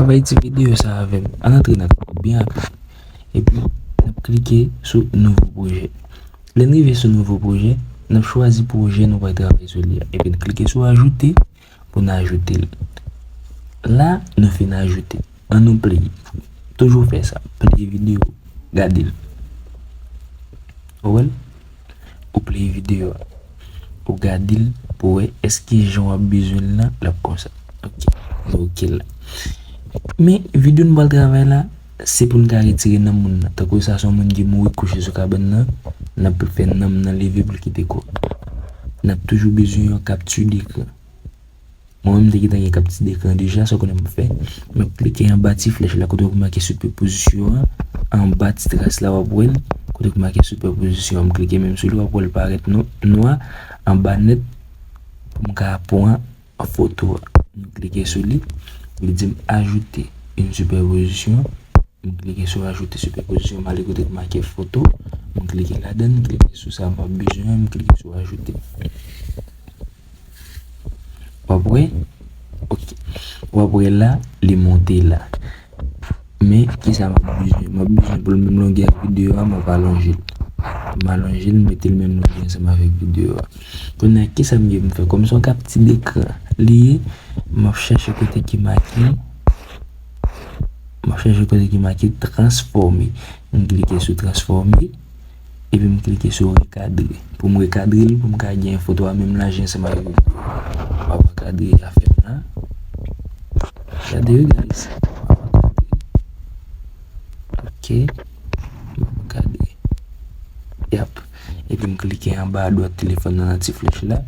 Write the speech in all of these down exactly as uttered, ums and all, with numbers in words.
Travay ti videyo sa avè m. Ann antre nan kòd byen rapid. Epi, n ap klike sou nouvo pwojè. Lè n rive sou nouvo pwojè, n ap chwazi pwojè nou pral travay sou li a. Epi n klike sou ajoute pou n ajoute l. La, nou fin ajoute. Ann nou play. Toujou fè sa. Play videyo. Gade l. Ou wè l? Ou play videyo a. Ou gade l pou wè èske jan w ap bezwen l lan l ap konsa. Ok. Mwen ok la. Men videyo n pral travay la, se pou n ka retire nanm moun nan. Tankou sa se yon moun ki mouri kouche sou kabann nan, n ap fè nanm nan leve pou l kite kò. N ap toujou bezwen yon kapti dekran. Mwen menm m te gentan gen kapti dekran deja, sa w konnen m ap fè? M ap klike anba ti flèch la kote w make sipèpozisyon an, anba ti tras la w ap wè l, kote w make sipèpozisyon an, m klike menm sou li, w ap wè l parèt nwa, anba nèt pou m ka pran foto a. M klike sou li, li di m ajoute yon sipèpozisyon. M klike sou ajoute sipèpozisyon, m ale kote k make foto. M klike ladan l, m klike sou sa m ap bezwen an, m klike sou ajoute. W ap wè? Ok. W ap wè la, li monte la. Men, kisa m ap bezwen? M ap bezwen pou l menm longè ak videyo a, m ap alonje l. M alonje l, m mete l menm longè ansanm avèk videyo a. Kounye a, kisa m gen pou m fè? Kòm se yon kapti dekran li ye, m ap chèche kote ki make, m ap chèche kote ki make transfòme. M klike sou transfòme, epi m klike sou rekadre. Pou m rekadre l, pou m ka gen foto a menm lajè ansanm avèk videyo a. M ap rekadre afè m la. Gade yo, guys. M ap rekadre. Ok. M ap rekadre. Yap. Epi m klike anba adwat telefòn nan, nan ti flèch la.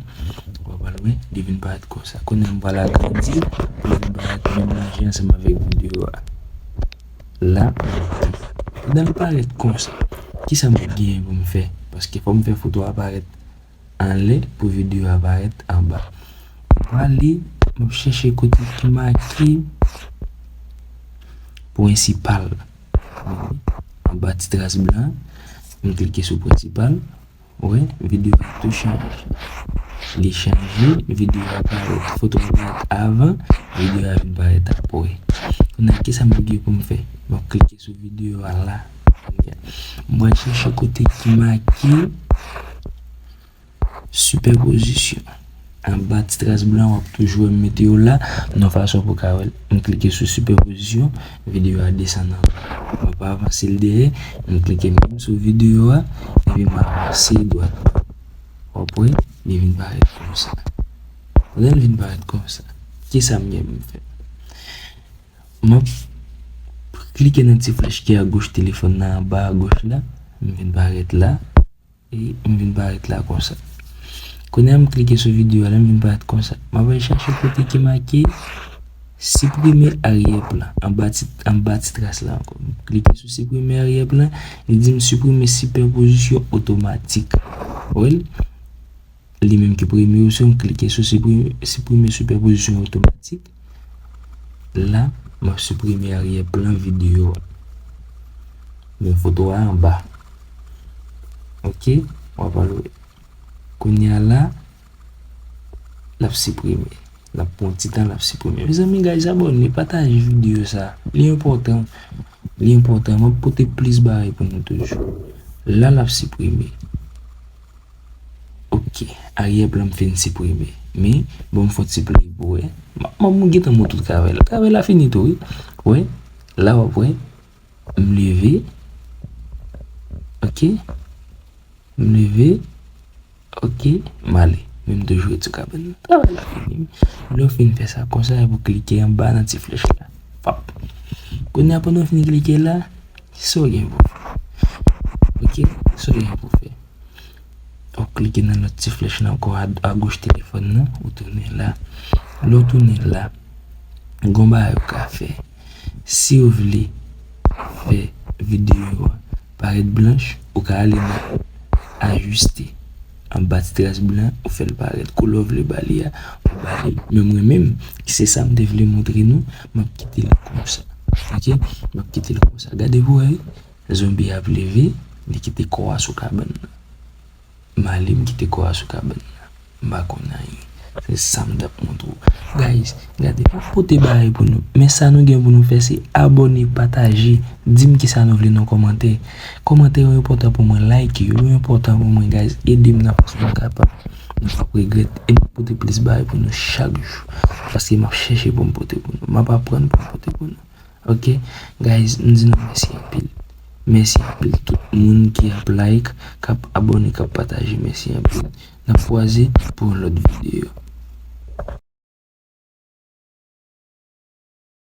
W ap al wè, li vin parèt konsa. Kounye a m pral agrandi l pou l vin parèt menm lajè ansanm avèk videyo a. La, pandan l parèt konsa, kisa m ap genyen pou m fè? Paske fò m fè foto a parèt anlè pou videyo a parèt anba. M prale, m ap chèche kote ki make prensipal. Anba ti tras blan, m klike sou prensipal. Ou wè, videyo a tou chanje. Li chanje, videyo a parèt, foto a parèt avan, videyo a vin parèt apre. Kounye a, kisa m gen pou m fè? M ap klike sou videyo a la. M pral chèche kote ki make sipèpozisyon. Anba ti tras blan, w ap toujou wè m mete yo la, nan fason pou w ka wè l. M klike sou sipèpozisyon, videyo a desann anba. M ap avanse l dèyè, m klike menm sou videyo a, epi m avanse dwat. W ap wè, li vin parèt konsa. Pandan l vin parèt konsa, kisa m gen pou m fè? M ap klike nan ti flèch ki agoch telefòn nan, anba agoch la, m vin parèt la. E m vin parèt la konsa. Kounye a m klike sou videyo a la, m vin parèt konsa. M ap al chache kote ki make siprime aryè plan, anba ti, anba ti tras la ankò. M klike sou siprime aryè plan, li di m siprime sipèpozisyon otomatik. Ou wè l? Li menm ki premye opsyon, m klike sou siprime, siprime sipèpozisyon otomatik. La, m ap siprime aryè plan videyo a. Men foto a anba. Ok, w ap al wè. Kounye a la, l ap siprime. L ap pran ti tan, l ap siprime. Mezanmi, guys, abòne, pataje videyo sa. Li enpòtan. Li enpòtan. M ap pote plis bagay pou nou toujou. La, l ap siprime. Ok, aryè plan m fin siprime. Men, bon, m fè yon ti play pou wè. M ap, m ap gentan montre w tout travay la. Travay la fini tou, wi. Wè, la w ap wè. M leve. Ok. M leve. Ok, m ale. Men m toujou ret sou kabann nan. Travay la fini. Lè w fin fè sa konsa, epi w klike anba nan ti flèch la. Pap. Kounye a, pandan w fin klike la, sa w gen pou w fè? Ok, sa w gen pou w fè? W ap klike nan lòt ti flèch la ankò a, agoch telefòn nan, ou tounen la. Lè w tounen la, gon bagay ou ka fè. Si w vle fè videyo a parèt blanch, ou ka ale nan ajiste. Anba ti tras blan, ou fè l parèt. Koulè w vle ba li a, ou ba li l. Men mwen menm, se sa m te vle montre nou, m ap kite l konsa. Ok? M ap kite l konsa. Gade pou w wè, zonbi a ap leve, li kite kò a sou kabann nan. M ale, m kite kò a sou kabann nan. M pa konn anyen. Se sa m t ap montre w. Guys, gade, m ap pote bagay pou nou. Men sa nou gen pou nou fè, se abòne, pataje. Di m kisa nou vle nan kòmantè. Kòmantè yo enpòtan pou mwen, like yo enpòtan pou mwen, guys. Ede m nan fason nou kapab. Nou p ap regrèt. E m ap pote plis bagay pou nou chak jou. Paske m ap chèche pou m pote pou nou. M ap aprann pou m pote pou nou. Ok, guys, m di nou mèsi anpil. Mèsi anpil tout moun ki ap like, k ap abòne, k ap pataje. Mèsi anpil. N ap kwaze pou yon lòt videyo.